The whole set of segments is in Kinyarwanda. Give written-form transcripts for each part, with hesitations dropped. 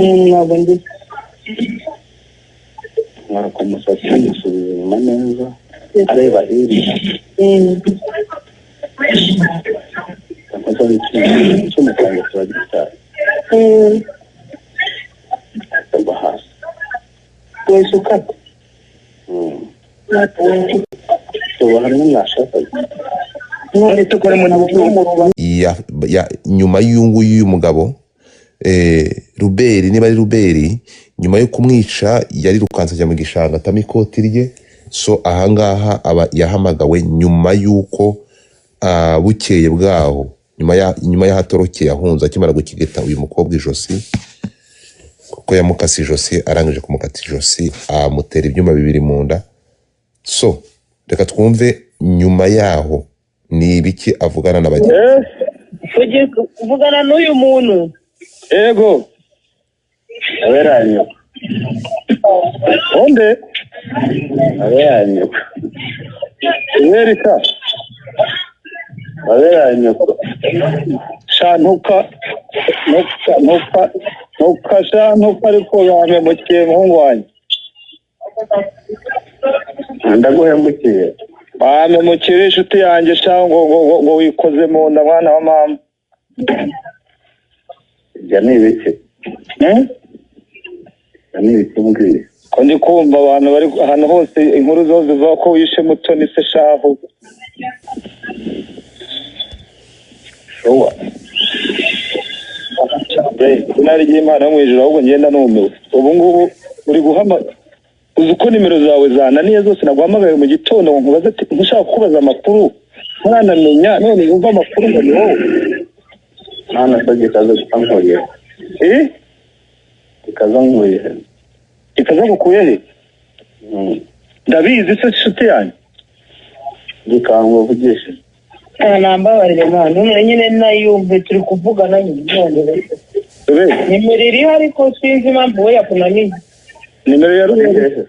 Ntabwo ndi. Nkora ku musatsi, musubiza inyuma neza areba hirya. Nkozaho icyuma, icyuma cyanjye kiba gityaye. Agwa hasi. Wese ukata. Ubu hamwe mwashakaga. None tukore mu Ya, nyuma y'uyu nguyu, uyu mugabo Ruberi, niba ari Ruberi, nyuma yo kumwica yarirukanse ajya mu gishanga, atama ikoti rye. So ahangaha aba yahamagawe nyuma y'uko bukeye bwaho, nyuma y'aho atorokeye ahunze, akimara gukigita uyu mukobwa ijosi, kuko yamukase ijosi, arangije kumukata ijosi amutera ibyuma bibiri mu nda. So reka twumve nyuma yaho ni ibiki avugana na bagenzi. Tugiye kuvugana n'uyu muntu. Ego. Aberanye. Onde? Aberanye. Werika. Aberanye. Sha, ntuka, ntuka, ntuka, ntuka, sha, ntuka, ariko bampemukiye, muhungu wanjye. Ndaguhemukiye? Bampemukiye, inshuti yanjye, sha, ngo wikoze mu nda, mwana wa mama. Ibyo ni ibiki? Hmm? Ibyo ni ibiki mbwiye? Ko ndi kumva abantu bari ahantu hose, inkuru zose zivuga ko wishe Mutoni se shahu? Sure? Izina ry'Imana yo mu ijuru, ahubwo ngenda numiwe. Ubu ngubu uri guhama, uzi ko nimero zawe zananiye zose? Naguhamagaye mu gitondo ngo nkubaze ati ntushaka kubaza amakuru, ntaranamenya, none yumva amakuru ngo ni wowe. None se gikaze nkuye? Eh? Gikaze nkuye? Ikaza gukuye he? Mm. Ndabizi se, inshuti yanjye? Gikango vugishe. Nambabarire mwana, none nyine nayumve turi kuvugana nyine, none Rube. Nimero iriho, ariko sinzi impamvu we yakunaniye. Nimero ya Rube?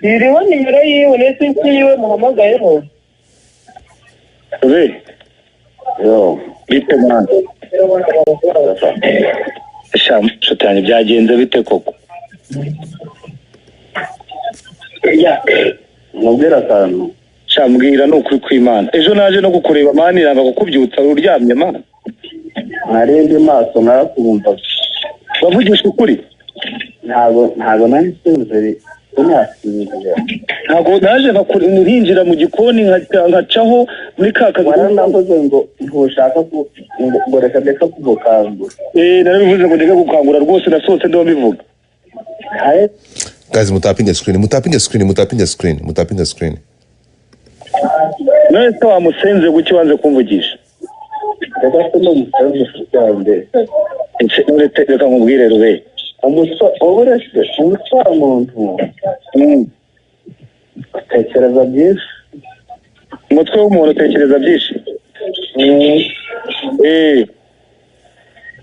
Iriho nimero yiwe, ndetse si yiwe muhamagayeho. Rube. Yo. Bite mwana? Sha, inshuti yanjye, byagenze bite koko? Mubwira akantu. Sha, mbwira, ni ukuri kw'Imana, ejo naje no kukureba man, iranga kukubyutsa uryamye man. Nari ndi maso, narakumva. Wavugisha ukuri? Ntabwo nari nsinziriye, sinasinziriye. Ntabwo naje nkinjira mu gikoni, nkacaho muri ka kazu. Waranavuze ngo ntushaka ku ngo reka ndeka kugukangura. Eh, narabivuze ngo ndeke gukangura rwose, nasohotse ndiho mbivuga. Haye. Guys, mutapinge screen, mutapinge screen, mutapinge screen, mutapinge screen. None se wamusenze guki wanze kumvugisha? Reka se n'umusenzi, inshuti yanjye. Ese none reka nkubwire, Rube. Uburese umusore muntu utekereza byinshi. Umutwe w'umuntu utekereza byinshi.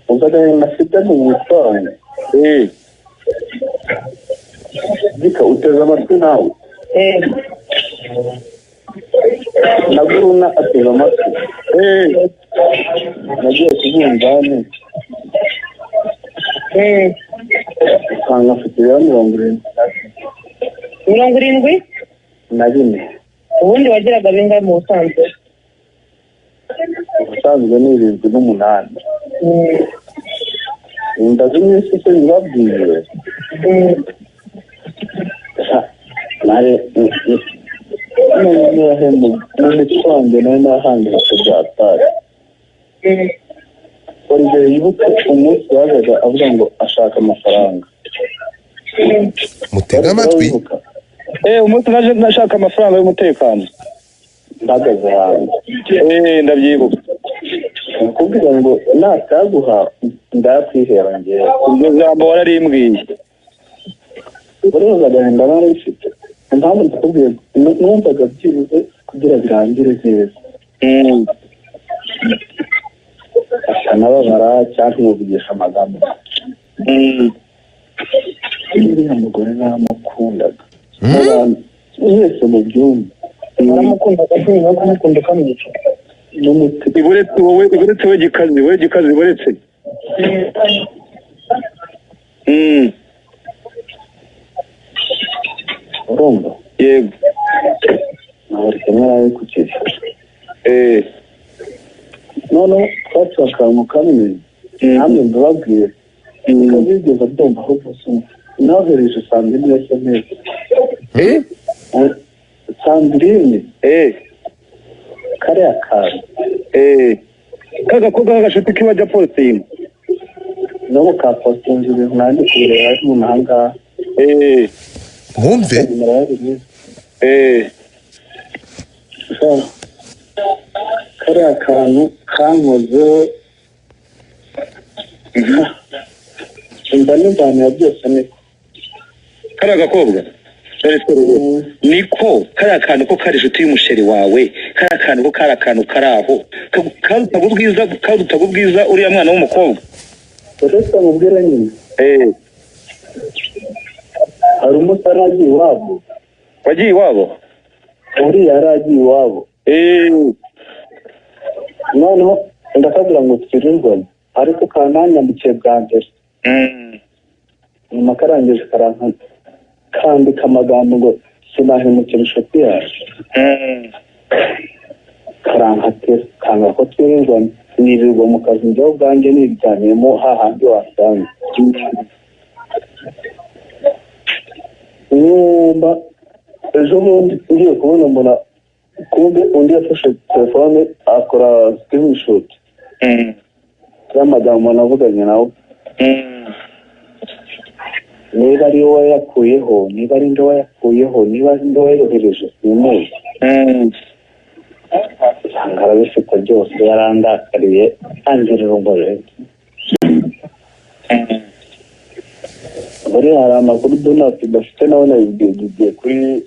Ubwo agahinda afite mu mutwe wanjye. Gika, uteze amatwi nawe? Na Guruna ateze amatwi. Nagiye ku munzani, usanga afite ibiro 70. 74? Na bine. Ubundi wagiraga bingahe mu busanzwe? Ubusanzwe ni 78. Inda z'iminsi se zibabwiye? Nari mu mutwe wanjye nari nahangayitse byatari. Olivier, yibuke umunsi yazaga avuga ngo ashaka amafaranga. Mutege amatwi. Urawibuka? Eh, umunsi naje nashaka amafaranga y'umutekano. Mpagaze hanze. Eh, ndabyibuka. Nakubwira ngo nataguha ndayakwihera njyewe. Iryo jambo wararimbwiye. Uribaza agahinda nari mfite, impamvu ndakubwiye, numvaga byibuze kugira birangire neza, akanababara cyangwa nkamuvugisha amagambo. Uriya mugore naramukundaga. Mu bantu mwese mu byumba. Waramukundaga se, nyuma yo kumukunda ukamwica? N'umutima. Iburetse wowe, iburetse we, gikazi we, gikazi, iburetse. Urumva? Yego. Buri kimwe arabikukije. Noneho twaciye akantu kamwe namwe mbababwire bikabigeza byumva aho gusa nahereje Sandrine ya SMS. Sandrine kariya kantu kagakobwa k'agashuti k'iwajya postinga nabo kapostinze ibintu nanjye kubireba ari mu mahanga. Mwumve kariya kantu kankozeho imba n'imvano ya byose niko kariya gakobwa niko kariya kantu ko kari inshuti y'umusheri wawe, kariya kantu ko kari akantu kari aho karutaga ubwiza uriya mwana w'umukobwa. Uretse mubwira nyine hari umunsi yari agiye iwabo. Wagiye iwabo? Uriya yari agiye iwabo. Noneho ndakabwira ngo twirirwane, ariko kananyandikiye bwa mbere. Nyuma karangije kandika amagambo ngo sinahemukira inshuti yawe. Karankatira kanga ko twirirwane, nirirwa mu kazi njyewe ubwanjye niryamiyemo hahandi wasanga. Nyumba ejo bundi ngiye kubona mbona kumbe undi yafashe telefone akora screenshot y'amagambo navuganye nawe. Niba ari wowe wayakuyeho, niba ari nde wayakuyeho, niba ari nde wayohereje simuzi. Usanga arabifite byose, yarandakariye angirira umugore. Buriya hari amakuru Donald idafite nawe nabibwiye kuri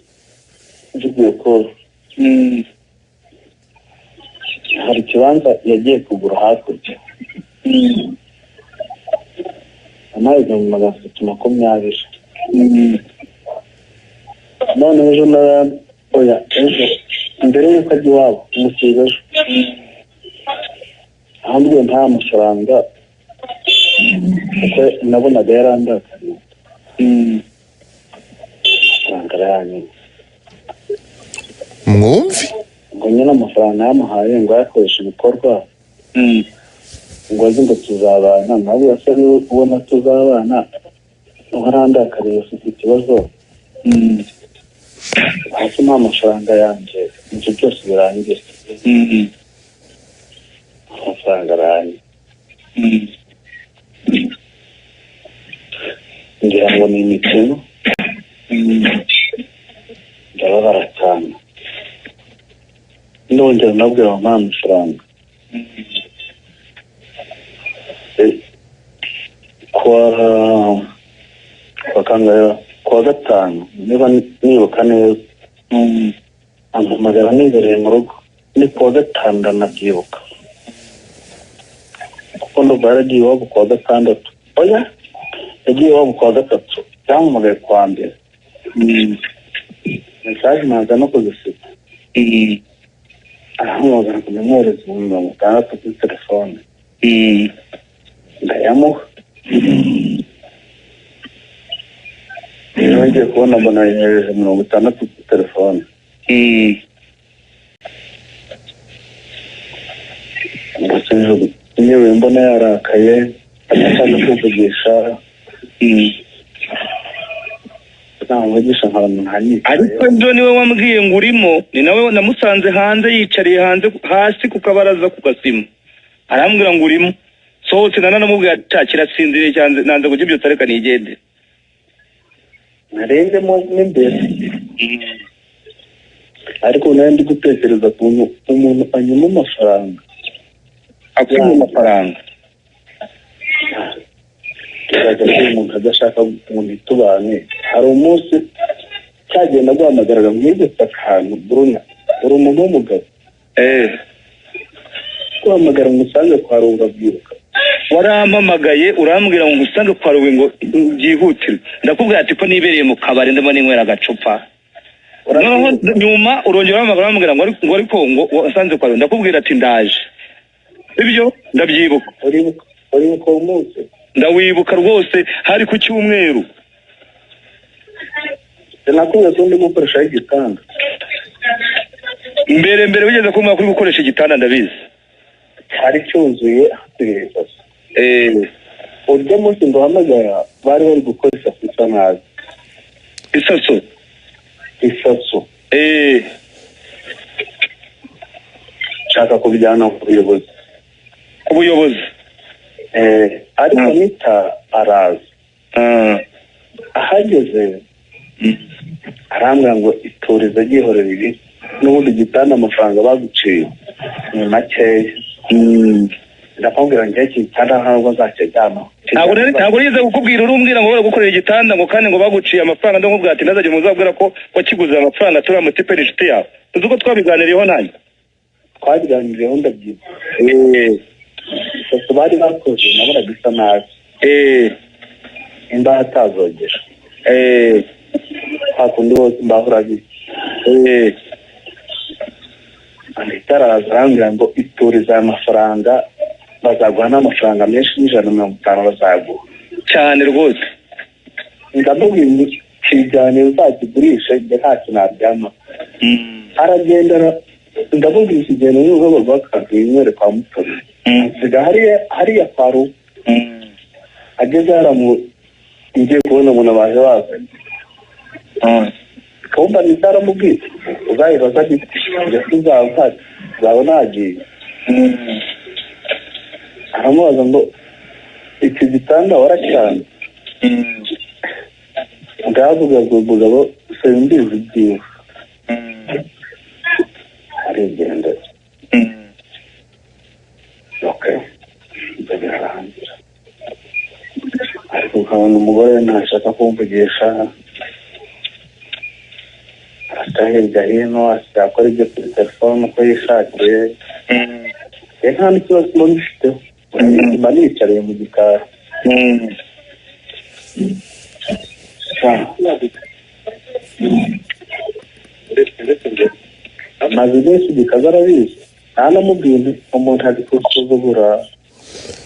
video call. Hari ikibanza yagiye kugura hakurya. Amazi 320. None ejo oya ejo mbere y'uko ajya iwabo umusiga ejo ahambwe nta mafaranga kuko nabonaga yarandakariye. Amafaranga arayanyuma. Mwumve ngo nyine amafaranga yamuhaye ngo ayakoreshe ibikorwa ngo azi ngo tuzabana, nawe yasa ubona tuzabana warandakariye ufite ikibazo. Hasi nta mafaranga yanjye ibyo byose birangiye. Amafaranga arangiye ngira ngo ni imikino. Ndababara cyane nongera nabwira mama amafaranga kuwa gatanu niba nibuka neza ampamagara nibereye mu rugo, ni kuwa gatanu ndanabyibuka kuko ndumva yaragiye iwabo kuwa gatandatu. Oya yagiye iwabo kuwa gatatu, yampamagaye kuwa mbere. Mesaje ntaza no kuzisiga. Arahamagara ngo ndamwohereze 60,000 kuri telefone. Ndayamuha. Rero ngiye kubona mbona yohereje 60 kuri telefone. Yewe mbona yarakaye ashaka kuvugisha. Namuvugisha nkabona ntanyitayeho. Ariko ejo niwe wambwiye ngo urimo, ni nawe namusanze hanze yicariye hanze hasi ku kabaraza ku gasima, arambwira ngo urimo. Sohotse nanamubwiye ati kirasinziriye cyane nanze kujya ibyo tareka nigende. Narengemo n'imbere. Ariko nawe ndi gutekereza ukuntu umuntu anyuma amafaranga. Akunyuma amafaranga. Tuzaga umuntu adashaka umuntu itubane. Hari umunsi cyagenda guhamagaraga mwigeze akantu Bruna, uri umuntu w'umugabo. Guhamagara umusange kwa Runga bwiruka. Warampamagaye urambwira ngo ngusange kwa Runga ngo byihutirwe. Ndakubwira ati ko nibereye mu kabari ndimo ninywera agacupa. Noneho nyuma urongera uramagara urambwira ngo ariko ngo wasanze kwa Runga, ndakubwira ati ndaje. Ibyo ndabyibuka. Uribuka uwo munsi? Ndawibuka rwose, hari ku cyumweru. Sinakubwiye ko ndimo gukoresha igitanda? Mbere wigeze kumbwira ko uri gukoresha igitanda, ndabizi. Cyari cyuzuye, hasigaye isaso. Urya munsi nguhamagara bari bari gukora isaso isa nabi. Isaso? Isaso. Nshaka kubijyana ku buyobozi. Ku buyobozi? Ariko Anita araza. Ahageze arambwira ngo iturize, ryihorera ibi, n'ubundi igitanda amafaranga baguciye ni makeya. Ndamubwira ngo iki gitanda ntabwo nzakiryamaho. Ntabwo nigeze kukubwira, urumbwira ngo baragukorera igitanda, ngo kandi ngo baguciye amafaranga. Ndamubwira ati ntazajye muzabwira ko wakiguze amafaranga, turiya mutipe ni inshuti yawe. Uzi ko twabiganiriyeho nanjye? Twabiganiriyeho, ndabyibuka. Isaso bari bakoze nabonaga isa nabi. Imbaho atazogera. Kwa kundi hose imbaho urabizi. Anita araza arambwira ngo iturize aya mafaranga, bazaguha n'amafaranga menshi, n'150 bazaguha. Cyane rwose. Ndamubwira ngo kijyane uzakigurishe, njye ntacyo naryama. Aragenda, ndamubwira ikigendo n'urwego rw'akazi winywere kwa Mutoni. Nsiga hariya kwa Rubu. Ageze haramu, ngiye kubona umuntu baje bazanye. Kumva Anita aramubwira uzayibaza ati njye sinzaba mpari, nzaba nagiye. Aramubaza ngo iki gitanda waracyanze? Ndavuga ngo umugabo simbizi ibyiwe. Arigenda. Okay, ibyo birarangira, ariko ukabona umugore ntashaka kumvugisha, arata hirya hino, asigaye akora ibyo kuri telefone uko yishakiye. Nta n'ikibazo mba mbifiteho, mba nicariye mu gikari. Amaze iminsi gikaza arabizi, ntanamubwiye umuntu ari gusuzugura.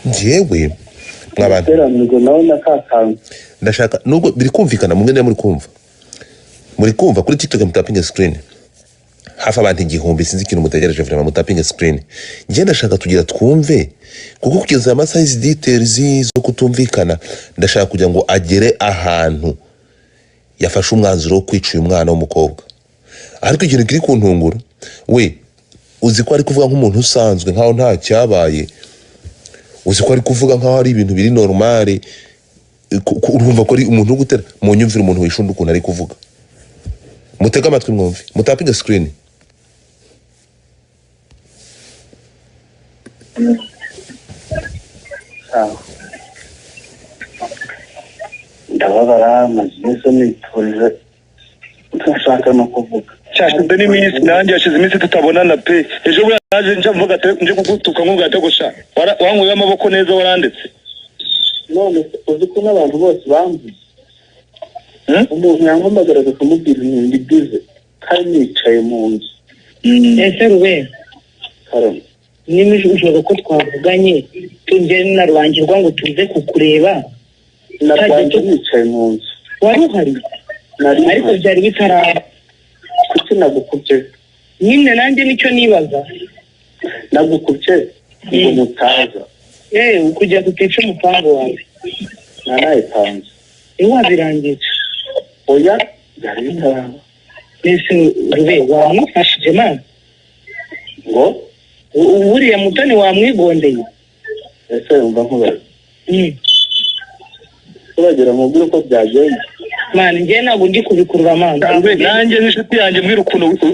Njyewe mwabantu iteranirwa nawe na kakanzu. Ndashaka nubwo biri kumvikana mumwe muri kumva, muri kumva kuri TikTok mutapinge screen hafi abantu 1000, sinzi ikintu mutegereje vraiment, mutapinge screen. Njye ndashaka tugira twumve, kuko kugeza amasaha izi details zo kutumvikana, ndashaka kugira ngo agere ahantu yafashe umwanzuro wo kwica uyu mwana w'umukobwa. Ariko ikintu kiri kuntungura, we uzi ko ari kuvuga nk'umuntu usanzwe nkaho nta cyabaye, uzi ko ari kuvuga nkaho ari ibintu biri normale, urumva ko ari umuntu ugutera mu nyumvire, umuntu wishunda ukuntu ari kuvuga. Mutege amatwi mwumve, mutapinge screen. Ndababara, maze iminsi niturije, ntashaka no kuvuga. Cyashize n'iminsi, nanjye hashize iminsi tutabonana pe. Ejo bundi naje nje mvuga ati nje kugutuka nkubwira ati gusha wankuye amaboko neza waranditse. None uzi ko n'abantu bose bamvuze. Umuntu yampamagaraga kumubwira ibintu bigize kandi nicaye mu nzu. Ese Rube, niba ushobora ko twavuganye tujye na Rubangirwa ngo tuze kukureba. Narwanjye nicaye mu nzu. Wari uhari? Ariko byari bitaraba. Kuki nagukubye? Nyine nanjye nicyo nibaza. Nagukubye ngo mutaza. Kugira tutica umupango wawe. Nanayipanze. Wabirangije? Oya, byari bitaraba. Mbese Rube wamufashije mana? Ngo? Buriya Mutoni wamwigondeye? Ese wumva nkubaza? Uragira ngo ubwire uko byagenze? Mana njye ntabwo ndi kubikurura mana. Nanjye n'inshuti yanjye mbwira ukuntu ufata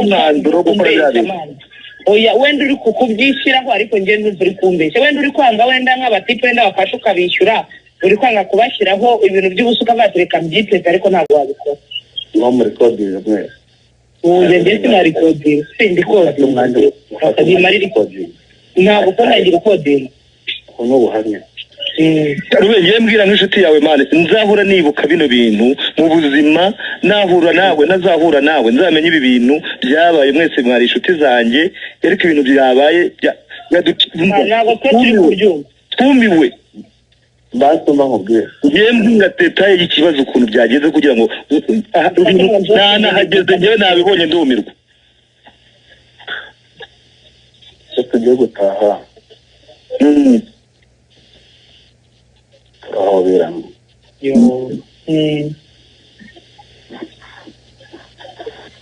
umwanzuro wo gukora bya bintu. Oya wenda uri kukubyishyiraho, ariko njye ndumva uri kumbeshya. Wenda uri kwanga wenda nk'abatipe wenda bafasha ukabishyura, uri kwanga kubashyiraho ibintu by'ubusuka batereka mbyiteze, ariko ntabwo wabikora. Ngo muri kodinga mwese. Ubu njye sinarikodinga, sindikodinga. Ntabwo ko nagira ukodinga. Ubu ni ubuhamya. Rube ngiye mbwira nk'inshuti yawe mane, nzahura nibuka bino bintu mu buzima, nahura nawe nazahura nawe nzamenye ibi bintu byabaye, mwese mwari inshuti zanjye, ariko ibintu byabaye ntabwo twe turi kubyumva. Twumiwe. Basoma nkubwira. Ngiye mbwira detaye y'ikibazo ukuntu byagenze kugira ngo nahageze njyewe nabibonye ndumirwa. Icyo tugiye gutaha turahoberana.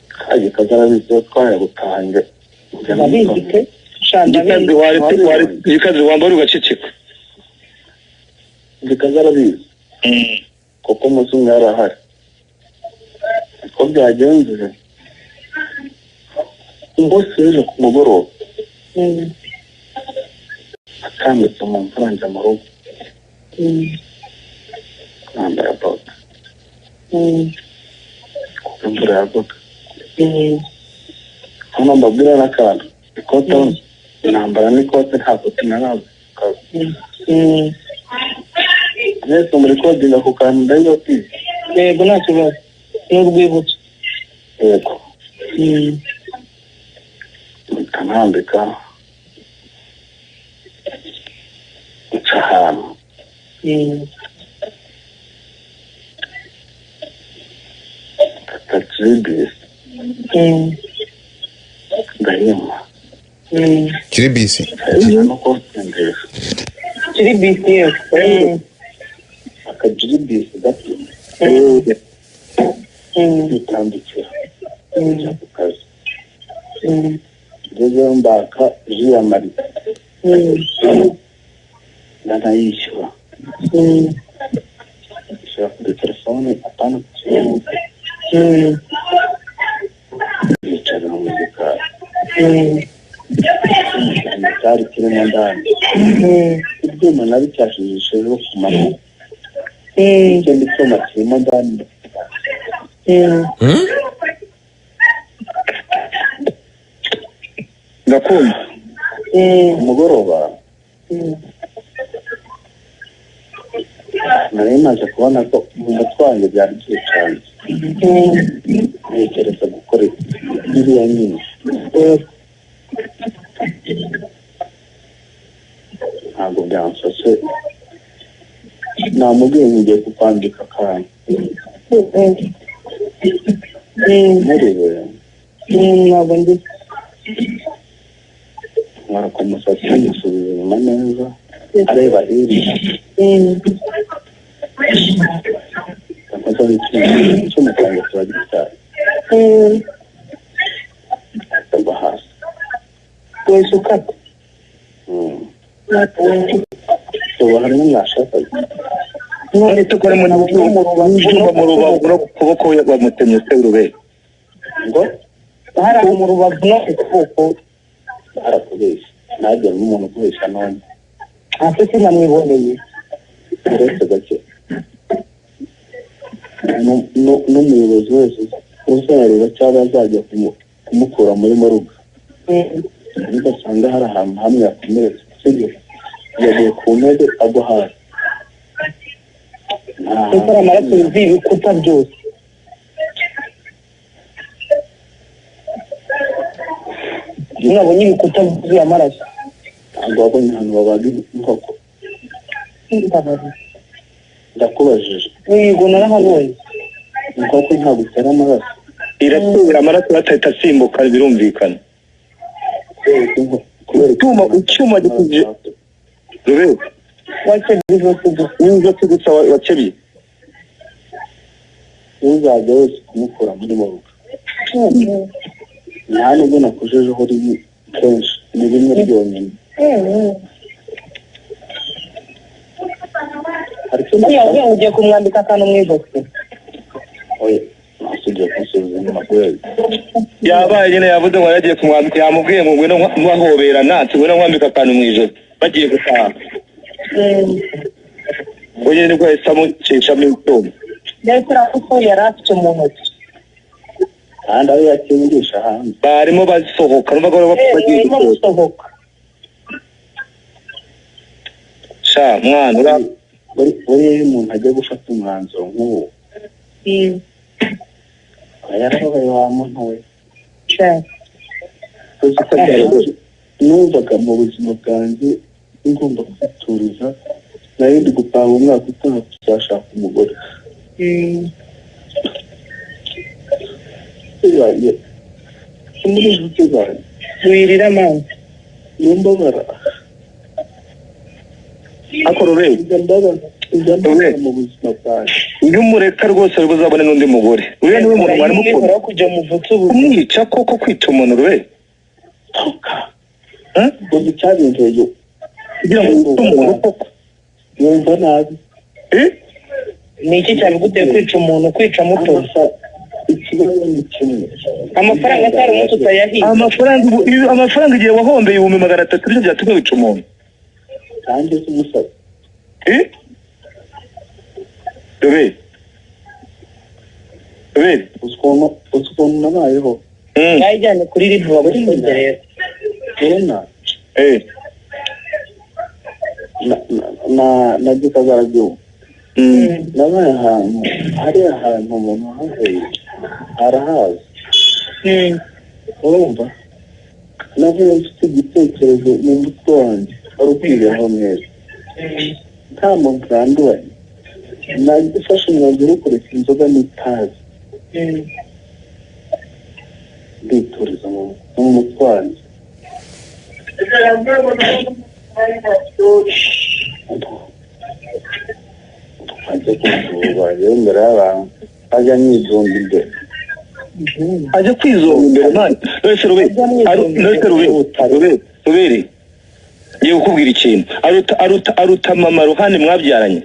Kaje kazarabizi twaya gutaha. Gikazi wambara ugaceceka. Gikazi kuko umunsi umwe yarahari. Uko byagenze umunsi w'ejo ku mugoroba akambitse mu mvura njya mu rugo nambara bote kuko imvura yagwaga. Hano mbabwira n'akantu ikote nambara n'ikote nta kote narabuze. Mwese muri kodinga ku kantu ndabibabwiye. Yego nta kibazo ni urwibutso. Yego mpita ntambika nca ahantu mfata kiribisi ndahima. Kiribisi no konsendesha kiribisi yego akajiribisi gato nitambikira njya ku kazi. Ngezeyo mbaka ji ya marita ndanayishyura ishyura kuri telefone atanu yicara mu gikari cyari kirimo ndani ibyuma nabicyashijeho ku manywa ikindi cyuma kirimo ndani. Ndakumva umugoroba nari maze kubona ko mu mutwe wanjye byari byicanze ntekereza gukora biriya nyine. Ntabwo byansose namubwiye ngiye kukwandika akantu muriwe ntabwo ndi nkora ku musatsi musubiza inyuma neza areba hirya nkoza icyuma cyanjye kiba gityaye agwa hasi wese ukata. Ubu harimo mwashakaga none tukoremo n'ibyuma mu rubavu no ku kuboko bamutemye se urubere ngo hari mu rubavu no ku kuboko barakubeshya ntajya n'umuntu ukubeshya none hasi sinamwiboneye uretse gake n'umuyobozi wese uzareba cyangwa azajya kumukura muri moruga ugasanga hari ahantu hamwe yakomeretse sibyo yaguye ku ntebe agwa hasi kuko ari amaraso yuzuye ibikuta byose. Nabonye ibikuta byuzuye amaraso. Ntabwo wabonye ahantu babaga inkoko. Ndakubajije. Yego narahabonye. Inkoko ntabwo itera amaraso. Iratera amaraso atahita asimbuka birumvikana. Icyuma gikuje rube wakebye ijosi gusa. N'ijosi gusa wakebye. Uzajya wese kumukura muri moruga. Nta nubwo nakujejeho rimwe kenshi ni rimwe ryonyine. Iyo ugiye kumwambika akantu mu ijosi. Oya nasugiye kumusubiza inyuma kubera yabaye nyine yavuze ngo yagiye kumwambika yamubwiye ngo ngwino nkahoberana ati ngwino nkwambika akantu mu ijosi bagiye gutaha. Ubwo nyine nibwo yahise amucishamo icyuma. Yahise ko yari afite mu ntoki. Kandi aho yakingisha hanze barimo basohoka barimo gusohoka. Sha mwana buriya iyo umuntu ajya gufata umwanzuro nk'uwo aba yarababaye wa muntu we. Numvaga mu buzima bwanjye ngomba kwituriza Nari ndi gupanga umwaka utaha kuzashaka umugore. Bibaye muri inshuti zanjye. Wirira amazi. Nimbabara. Ariko Robert, Njya mbabara, njya mbabara mu buzima bwanjye. iyo umureka rwose ari buzabone n'undi mugore. Uriya niwe muntu mwari mukunda. Urayimwihora kujya muvutse ubu. Kumwica koko, kwica umuntu, Robert? Uzi icyabinteye? Kugira ngo wice umuntu koko? Yumva nabi. Eh? Ni iki cyabiguteye kwica umuntu, kwica muto? Ikibazo ni kimwe. Amafaranga atari umunsi utayahiye. Amafaranga amafaranga igihe wahombeye 300,000 nibyo byatumye wica umuntu. Kandi si umusazi. Eh? Robert. Robert. Uzi ukuntu nabayeho. Yayijyane kuri RIB bagufunze rero. Urabona? Eh. Na gikazaragihugu. Nabaye ahantu, hari ahantu umuntu haheye arahazi. Urumva? Navuye mfite igitekerezo mu mutwe wanjye wari ukwiriyeho neza. Nta muntu uranduranye. Nafashe umwanzuro wo kureka inzoga n'itabi. Ndituriza mu mutwe wanjye. Ajya kuzuba rero imbere y'abantu, ajya anyizumba imbere. Ajya kwizonga imbere man. None Robert, none Robert, Robert, Robert. Ngiye kukubwira ikintu. Aruta mama Ruhani mwabyaranye.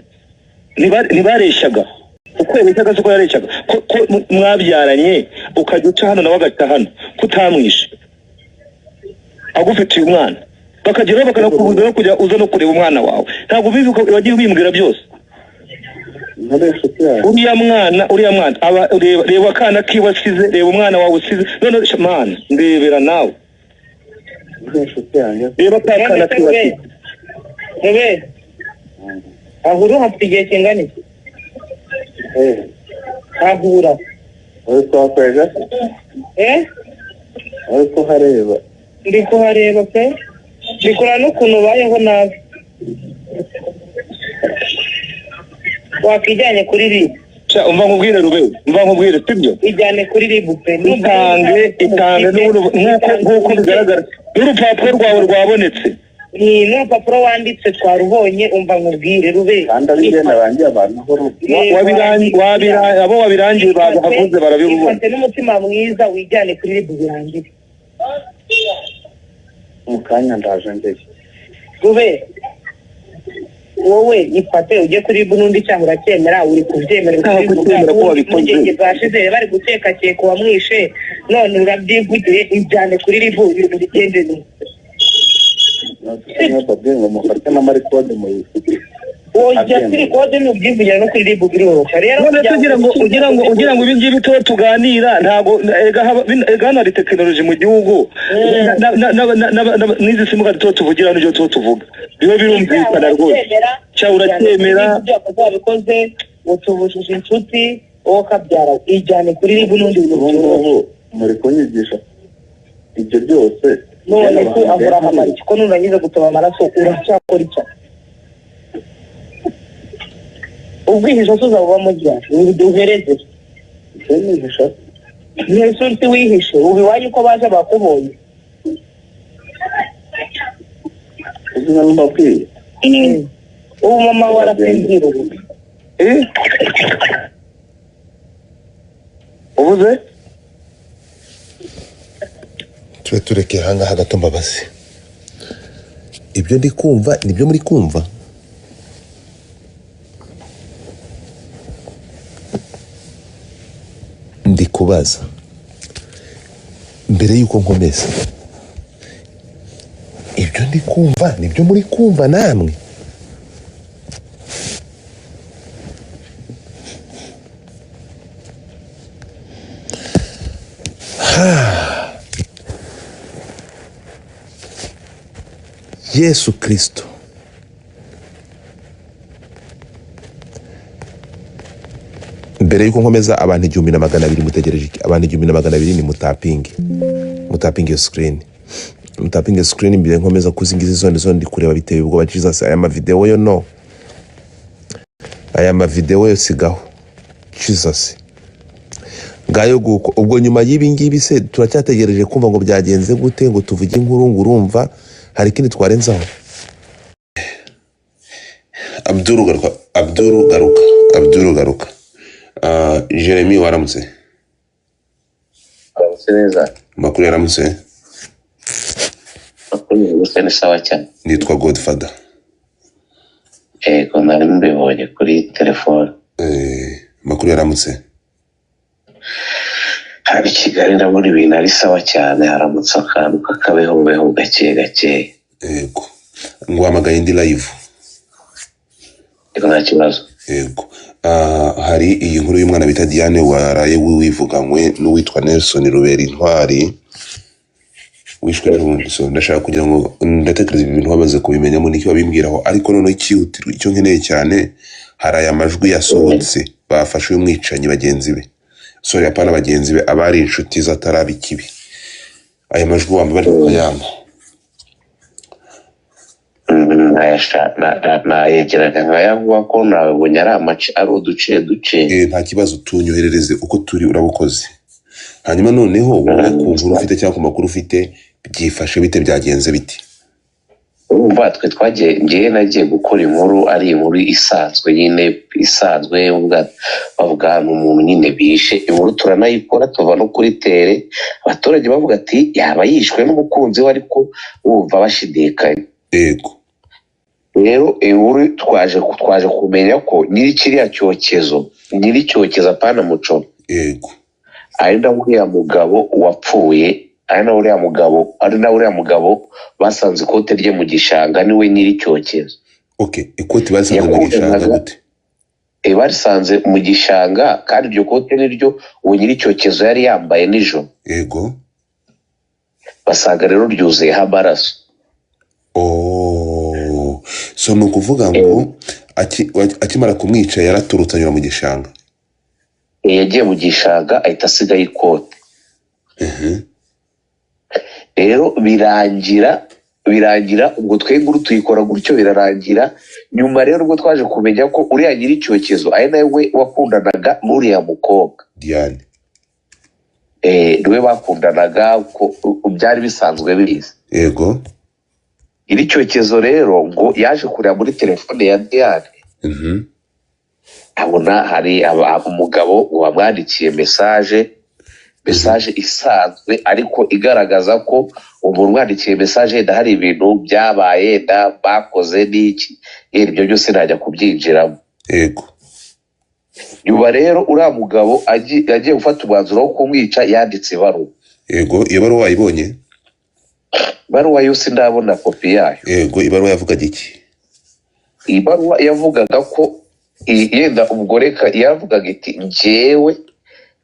Ntibareshyaga. Uko yabeshyaga siko yareshyaga. Ko mwabyaranye ukajya uca hano nawe agaca hano. Kutamwishe. Agufitiye umwana. Bakageraho bakanakubuza no kujya uza no kureba umwana wawe. Ntabwo ubizi uko wagiye ubimbwira byose. Uriya mwana aba reba akana kiwe asize, reba umwana wawe usize. None man, ndebera nawe. Reba akana kiwe asize. Rebe. Ahura hafite igihe kingana iki? Ahura. Uri kuhakorera? Eh? Uri kuhareba? Ndi kuhareba pe. Ndi kureba n'ukuntu ubayeho nabi. Wakijyanye kuri RIB. Umva nkubwire Rube, umva nkubwire sibyo? Ijyane kuri RIB pe. Itange nk'uko bigaragara. N'urupapuro rwawe rwabonetse. Ni n'urupapuro wanditse twarubonye, umva nkubwire Rube. Kandi ari njye narangiye abantu aho abo wabirangiye bahavuze barabibona. Ifate n'umutima mwiza wijyane kuri RIB birangire. Mu kanya ndaje ndeye. Rube, wowe ifate ujye kuri RIB n'undi cyangwa uracyemera, uri kubyemera ko wabikoze. Bashize bari gukekakeka uwamwishe, none urabyivugiye, ijyane kuri RIB ibintu bigende neza. Ujya kuri kode n'ubyivugira no kuri RIB biroroka. Rero ugira ngo ibi ngibi tuba tuganira ntago ega hano hari tekinoloji mu gihugu. N'izi simukadi tuba tuvugira n'ibyo tuba tuvuga biba birumvikana rwose. Cya uracyemera wabikoze, utubujije inshuti, wowe ukabyara, ijyane kuri RIB n'undi bintu byoroshye. Muri kunyigisha ibyo byose. None ko ahora hamara iki ko nurangiza gutoba amaraso uracyakora icyo? Ubwihisho tuzabuba mujya uhereze. Ntese wihishe ubu iwanyu ko baje bakubonye. Ubu mama warasinzira ubu. Ubuze? Tube tureke ahangaha gato Mbabazi. Ibyo ndi kumva nibyo muri kumva. Ndi kubaza mbere yuko nkomeza. Ibyo ndi kumva nibyo muri kumva namwe. Yesu Kristo. Mbere yuko nkomeza abantu 1200 mutegereje iki? Abantu 1200 ni mutapinge. Mutapinge iyo screen. Mutapinge screen mbere nkomeza kuzingiza zone zone ndi kureba biteye ubwoba. Jesus, aya ma video yo no. Aya mavidewo yose gaho, Jesus. Ngayo guko. Ubwo nyuma y'ibi ngibi se turacyategereje kumva ngo byagenze gute, ngo tuvuge inkuru, ngo urumva hari ikindi twarenzaho? Abduru garuka, Abduru garuka, Abduru garuka. Jeremy, waramutse? Aramutse neza. Amakuru? Yaramutse? Makuru gusa ni sawa cyane. Nitwa Godfather. Yego, nari mbibonye kuri telefone. Amakuru? Yaramutse? Haba i Kigali ndabona ibintu ari sawa cyane, haramutse akantu k'akabehombeho gake gake. Yego, nguhamagaye indi live. Yego, nta kibazo. Yego. Hari iyi nkuru y'umwana bita Diane waraye wivuganywe n'uwitwa Nelson Rubera Intwari wishwe n'ubundi. So ndashaka kugira ngo, ndatekereza ibi bintu bamaze kubimenyamo n'icyo babimbwiraho, ariko noneho ikihutirwa, icyo nkeneye cyane, hari aya majwi yasohotse bafashe uyu mwicanyi bagenzi be, sorry, apana bagenzi be, abari inshuti ze ataraba ikibi. Aya majwi wamba bari kuyampa? Nayegeraga nkayavuga ko nabonye ari amace, ari uduce duce. Nta kibazo, tunyoherereze uko turi, urabukoze. Hanyuma noneho wowe ku nkuru ufite cyangwa ku makuru ufite, byifashe bite, byagenze bite? Urumva twe twagiye, ngewe nagiye gukora inkuru, ari inkuru isanzwe nyine, isanzwe bavuga ahantu umuntu nyine bishe. Inkuru turanayikora, tuva no kuri terrain, abaturage bavuga ati yaba yishwe n'umukunzi we, ariko wumva bashidikanya. Rero inkuru twaje kumenya ko nyiri kiriya cyokezo, nyiri cyokezo, apana muco, ari na uriya mugabo wapfuye, ari na uriya mugabo basanze ikote rye mu gishanga, niwe nyiri cyokezo. Okay, ikoti basanze mu gishanga? Yakundanaga. Gute? Barisanze mu gishanga, kandi iryo kote niryo uwo nyiri cyokezo yari yambaye nijoro. Basanga rero ryuzuyeho amaraso. Oh, so ni ukuvuga ngo akimara kumwica yaraturutse anyura mu gishanga? Yagiye mu gishanga ahita asigayo ikote. Rero birangira ubwo twe inkuru tuyikora gutyo, birarangira. Nyuma rero ubwo twaje kumenya ko uriya nyiri icyokezo ari nawe we wakundanaga n'uriya mukobwa. Diane. Niwe bakundanaga, ko byari bisanzwe bizi. Nyiri icyokezo rero ngo yaje kureba muri telefone ya Diane, abona hari umugabo wamwandikiye message isanzwe, ariko igaragaza ko umuntu umwandikiye message yenda hari ibintu byabaye, yenda bakoze n'iki, yenda ibyo byose ntajya kubyinjiramo. Nyuma rero uriya mugabo agiye gufata umwanzuro wo kumwica, yanditse ibaruwa. Yego, iyo baruwa wayibonye? Ibaruwa yose ndabona kopi yayo. Yego, ibaruwa yavugaga iki? Ibaruwa yavugaga ko yenda ubwo reka, yavugaga iti njyewe,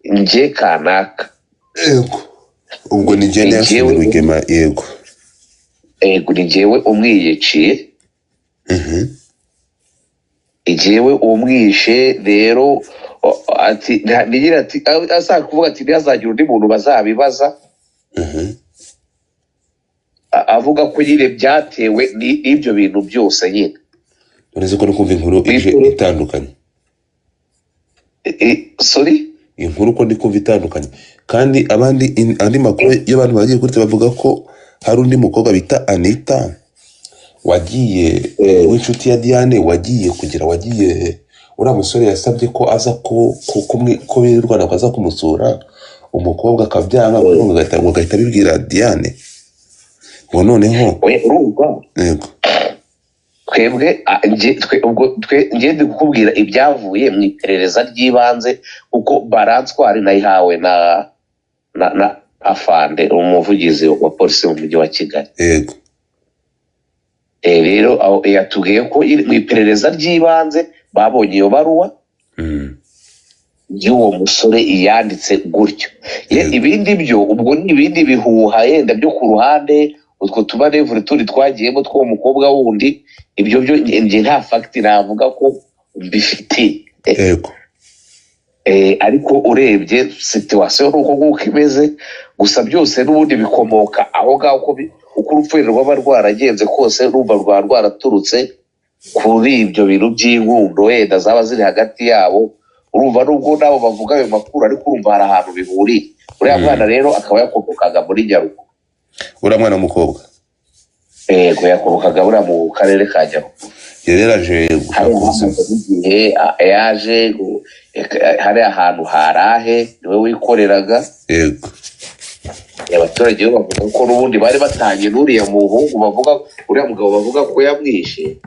njye kanaka. Yego, ubwo ni njye Ni Nelson njyewe. Rugema, yego. Ego, ni njyewe umwiyiciye. Njyewe umwishe rero ati nigira ati ashaka kuvuga ati ntihazagire undi muntu bazabibaza. Avuga ko nyine byatewe n'ibyo bintu byose nyine. Uretse ko no kumva inkuru ije itandukanye. Sorry? Inkuru ko ndi kumva itandukanye, kandi abandi andi makuru y'abantu bagiye kuri bavuga ko hari undi mukobwa bita Anita wagiye, w'inshuti ya Diane, wagiye kugira, wagiye, uriya musore yasabye ko aza ko birirwana, ko aza kumusura, umukobwa akabyanga, ngo agahita abibwira Diane, ngo noneho Oya, urumva twebwe ubwo twe njye ndi kukubwira ibyavuye mu iperereza ry'ibanze, kuko baranswari nayihawe na afande umuvugizi wa polisi mu mujyi wa Kigali. Rero aho yatubwiye ko mu iperereza ry'ibanze babonye iyo baruwa y'uwo musore yanditse gutyo. Ibindi byo ubwo ni ibindi bihuha yenda byo ku ruhande, utwo tumanevure tundi twagiyemo tw'uwo mukobwa wundi, ibyo byo njye nta fact navuga ko mbifitiye. Ariko urebye situation ni uko nguko imeze, gusa byose n'ubundi bikomoka aho ngaho, uko urupfu rwaba rwaragenze kose, urumva rwaba rwaraturutse. Kuri ibyo bintu by'inkundo wenda zaba ziri hagati yabo, urumva nubwo nabo bavuga ayo makuru, ariko urumva hari ahantu bihuriye. Uriya mwana rero akaba yakomokaga muri Nyaruguru. Uriya mwana w'umukobwa? Yego, yakomokaga buriya mu karere ka Nyaruguru. Yari yaraje gushaka Hari ubuzima. Igihe yaje hari ahantu harahe niwe wikoreraga. Abaturage bo bavuga ko n'ubundi bari batanye n'uriya muhungu bavuga, uriya mugabo bavuga ko yamwishe,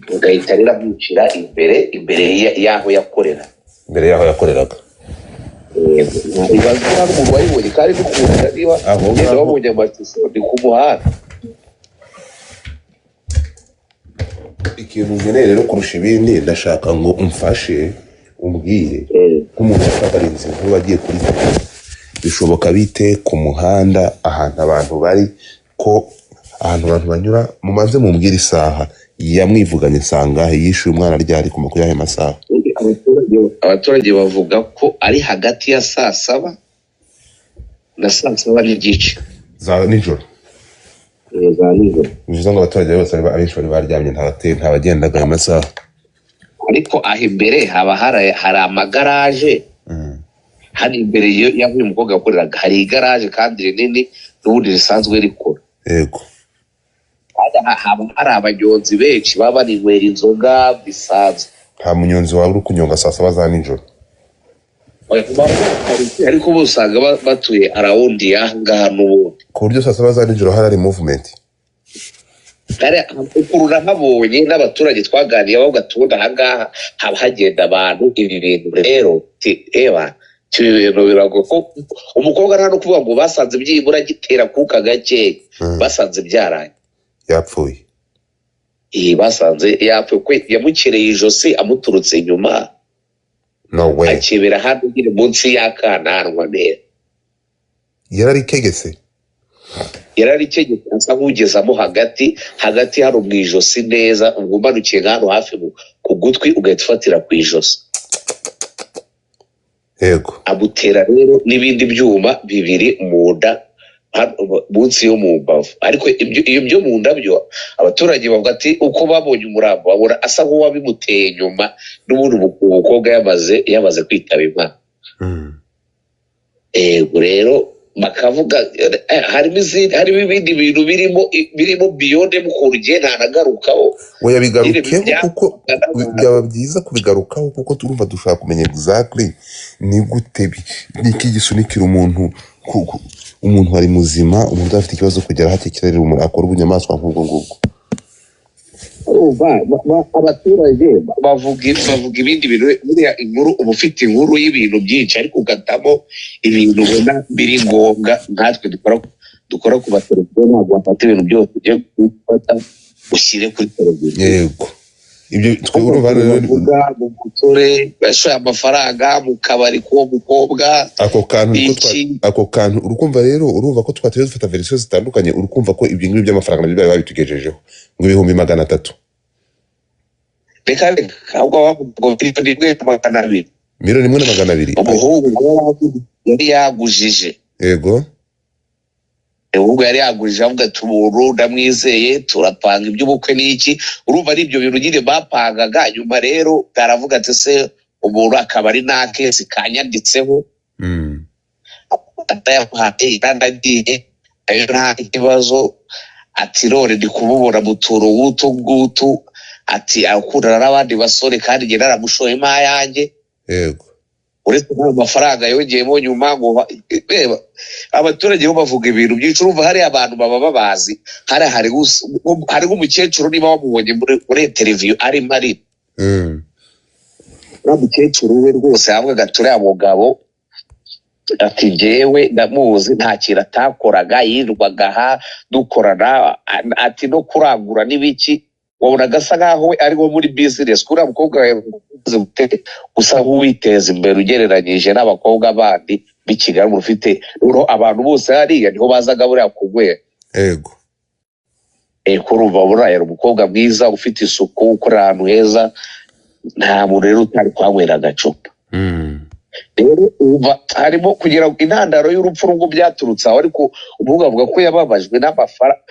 bagahita rero amwicira imbere y'aho yakorera. Imbere y'aho yakoreraga. Ibaze ko hari umuntu wayibonye kandi dukunda niba Aho ugenda ngaho. Wabonye amashusho ni ku muhanda. Ikintu nkeneye rero kurusha ibindi, ndashaka ngo umfashe umbwire nk'umuntu wakabarinze inkuru agiye kuri, bishoboka bite ku muhanda ahantu abantu bari, ko ahantu abantu banyura? Mumaze mumbwire isaha yamwivuganye, sangahe yishyuye umwana, ryari, ku makuru y'ayo masaha. Abaturage bavuga ko ari hagati ya saa 7 na saa 7:30. Za nijoro? Za nijoro. Bivuze ngo abaturage bose abenshi bari baryamye, nta bagendaga ayo masaha. Ariko aho imbere haba hari amagaraje. Hano imbere y'aho uyu mukobwa yakoreraga hari igaraje kandi rinini n'ubundi risanzwe rikora. Kandi haba hari abanyonzi benshi baba barinywera inzoga bisanzwe. Nta munyonzi waba uri kunyonga saa 7 za nijoro. Ariko bo usanga batuye around y'aha ngaha n'ubundi. Ku buryo saa 7 za nijoro hari movement. Hari ukuntu nahabonye n'abaturage twaganiye bavuga ati ubundi aha ngaha haba hagenda abantu. Ibi bintu rero eba ibi bintu biragoye ko umukobwa nta no kuvuga ngo basanze byibura gitera kuka gakeya. Basanze byarangiye. Yapfuye. Iyi basanze yapfuye kuko yamukereye ijosi amuturutse inyuma. No way. Akebera hano nyine munsi y'akananwa neza. Yararikegese? Yararikegetse, asa nk'ugezamo hagati hagati hano mu ijosi neza, ubwo umanukiye nk'hano hafi ku gutwi ugahita ufatira ku ijosi. Amutera rero n'ibindi byuma bibiri mu nda hano, munsi yo mu mbavu. Ariko ibyo byo mu nda byo abaturage bavuga ati uko babonye umurambo babona asa nk'uwabimuteye nyuma n'ubundi umukobwa yamaze kwitaba Imana. Yego, rero bakavuga harimo izindi, harimo ibindi bintu birimo beyond mu kuntu ugiye ntanagarukaho. Oya, Nyine bigarukeho kuko byaba byiza kubigarukaho, kuko turumva dushaka kumenya exactly ni gute niki gisunikira umuntu umuntu ari muzima, umuntu udafite ikibazo, kugera aho atekerera umuntu akora ubunyamaswa nk'ubwo ngubwo. Urumva, abaturage bavuga ibindi bintu. Buriya inkuru uba ufite inkuru y'ibintu byinshi, ariko ugatamo ibintu ubona biri ngombwa. Nkatwe dukora ku mateleviziyo, ntabwo wafata ibintu byose ugiye gufata ushyire kuri televiziyo. Yego, ibyo twe urumva rero Bavuga mu musore yashoye amafaranga mu kabari k'uwo mukobwa. Ako kantu niko Iki ako kantu urukumva rero, urumva ko twateye dufata verisiyo zitandukanye. Urukumva ko ibyo ngibyo by'amafaranga nabyo bari babitugejejeho ngo 300,000. Reka reka, ahubwo bavuga ngo 1,200,000. 1,200,000. Umuhungu yari yagujije. Ubwo yari yagujije avuga ati umuntu ndamwizeye, turapanga iby'ubukwe n'iki. Urumva ari ibyo bintu nyine bapangaga. Nyuma rero baravuga ati se umuntu akaba ari nta case kanyanditseho, atayamuhaye nanagiye ayo nta kibazo. Ati none ndi kumubona mu tuntu nk'utu ngutu, ati akundana n'abandi basore kandi njye naramushoyemo ayanjye. Uretse n'ayo mafaranga yongeyemo nyuma ngo reba abaturage bo bavuga ibintu byinshi. Urumva hari abantu baba babazi hari hari nk'umukecuru, niba wamubonye muri interview arimo ari uriya mukecuru we rwose yavugaga ati uriya mugabo, ati njyewe ndamuzi, nta kintu atakoraga, yirirwaga aha dukorana, ati no kurangura n'ibiki, wabonaga asa nkaho we ari nko muri business. Uriya mukobwa usa nk'uwiteza imbere ugereranyije n'abakobwa bandi b'i Kigali ufite noneho abantu bose hariya niho bazaga buriya kunywera. Kurumva buriya yari umukobwa mwiza ufite isuku, ukorera ahantu heza, nta muntu rero utari kuhanywera agacupa. Rero umva, harimo kugira ngo intandaro y'urupfu rwo byaturutse aho, ariko umuhungu avuga ko yababajwe n'amafaranga,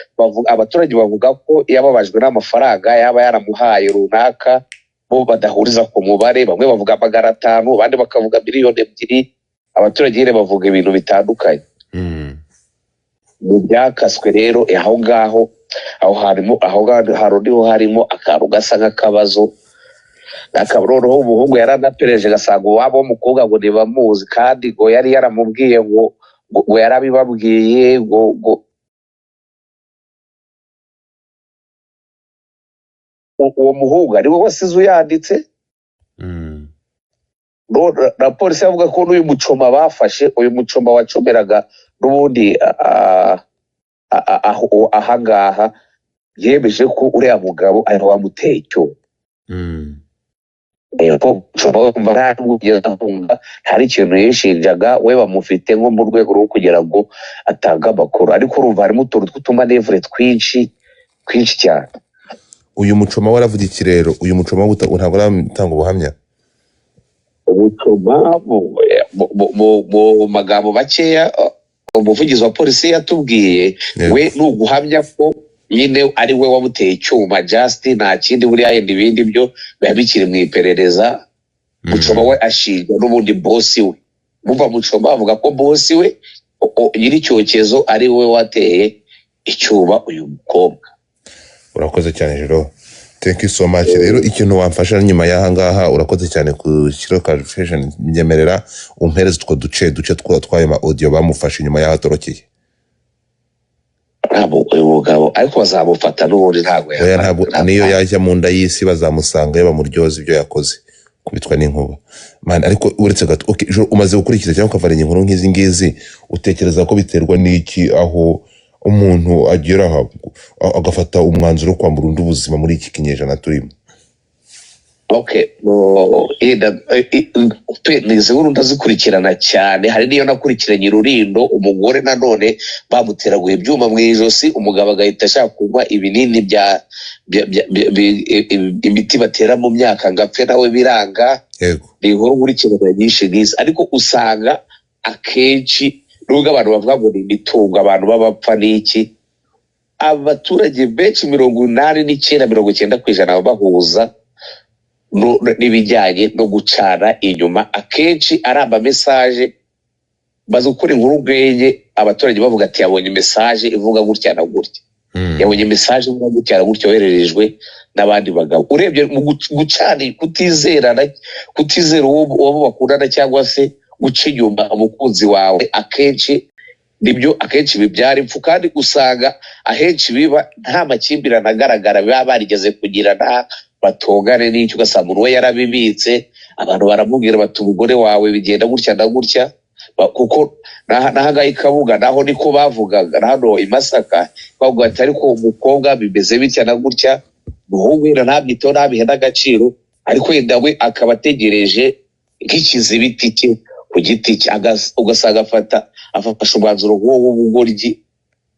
abaturage bavuga ko yababajwe n'amafaranga yaba yaramuhaye runaka, bo badahuriza ku mubare. Bamwe bavuga 500, abandi bakavuga miliyoni 2. Abaturage nyine bavuga ibintu bitandukanye. Mu byakaswe rero aho ngaho, aho harimo, aho ngaho hari niho harimo akantu gasa nk'akabazo. Akaba noneho umuhungu yaranapereje, agasanga uwabo w'umukobwa ngo ntibamuzi, kandi ngo yari yaramubwiye ngo yarabibabwiye ngo uwo muhungu ari we wasize uyanditse. Na polisi avuga ko n'uyu mucoma bafashe, uyu mucoma wacomeraga n'ubundi ahangaha, yemeje ko uriya mugabo ari we wamuteye icyuma. Ko mucoma we kumva nta nubwo yigeze ahunga, nta n'ikintu yishinjaga, we bamufite nko mu rwego rwo kugira ngo atange amakuru. Ariko urumva harimo utuntu tw'utumanevure twinshi twinshi cyane. Uyu mucoma we aravuga iki rero? Uyu mucoma we ntabwo aratanga ubuhamya. Umucoma mu magambo makeya, umuvugizi wa polisi yatubwiye, we ni uguhamya ko nyine ari we wamuteye icyuma, just nta kindi. Buriya yenda ibindi byo biba bikiri mu iperereza. Mucoma we ashinja n'ubundi bosi we. Muva Mucoma avuga ko bosi we, nyir'icyokezo, ari we wateye icyuma uyu mukobwa. Urakoze cyane Jero, thank you so much. Rero ikintu wamfasha nyuma y'aha ngaha, urakoze cyane ku kiro clarification, nyemerera umpereze utwo duce duce tw'ayo ma audio bamufashe nyuma y'aho atorokeye. Ntabwo uyu mugabo, ariko bazamufata n'ubundi, ntabwo Oya, ntabwo niyo yajya mu nda y'isi bazamusangayo bamuryoza ibyo yakoze, kubitwa n'inkuba man. Ariko uretse gato, okay, Joro, umaze gukurikiza cyangwa ukavaranya inkuru nk'izi ngizi, utekereza ko biterwa n'iki aho umuntu agera aha agafata umwanzuro wo kwambura undi ubuzima muri iki kinyejana turimo? Okay, no, yenda, pe, ni izi nkuru ndazikurikirana cyane. Hari n'iyo nakurikiranye Rurindo, umugore nanone bamuteraguye ibyuma mu ijosi, umugabo agahita ashaka kunywa ibinini bya imiti batera mu myaka ngo apfe, nawe biranga. Ni inkuru nkurikirana nyinshi nk'izi, ariko usanga akenshi nubwo abantu bavuga ngo ni imitungo abantu baba bapfa n'iki, abaturage benshi 89, 90% baba bahuza n'ibijyanye no gucana inyuma. Akenshi ari amamesaje bazi gukora inkuru ubwenge, abaturage bavuga ati yabonye mesaje ivuga gutya na gutya, yabonye mesaje ivuga gutya na gutya yohererejwe n'abandi bagabo. Urebye mu gucana, kutizerana, kutizera uwo bakundana cyangwa se guca inyuma umukunzi wawe, akenshi nibyo akenshi bibyara impfu. Kandi usanga ahenshi biba nta makimbirane agaragara biba barigeze kugirana, batongane n'icyo, ugasanga umuntu we yarabibitse, abantu baramubwira bati umugore wawe bigenda gutya na gutya. Kuko n'aha ngaha i Kabuga naho niko bavugaga, na hano i Masaka bavuga ati ariko umukobwa bimeze bitya na gutya, umuhungu wenda ntabyiteho, ntabihe n'agaciro, ariko wenda we akaba ategereje nk'ikizibiti cye ku giti cye, ugasanga afashe umwanzuro nk'uwo w'ubugoryi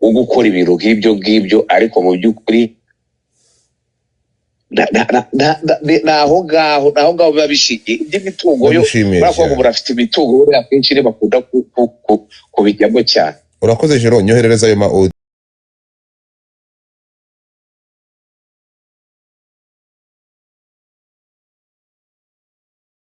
wo gukora ibintu nk'ibyo ngibyo. Ariko mu by'ukuri ni aho ngaho biba bishingiye. Iby'imitungo yo Ndagushimiye buriya kuvuga ngo cyane. murafite imitungo, buriya akenshi bakunda kubijyamo cyane. Urakoze Jero, nyoherereza ayo ma audio.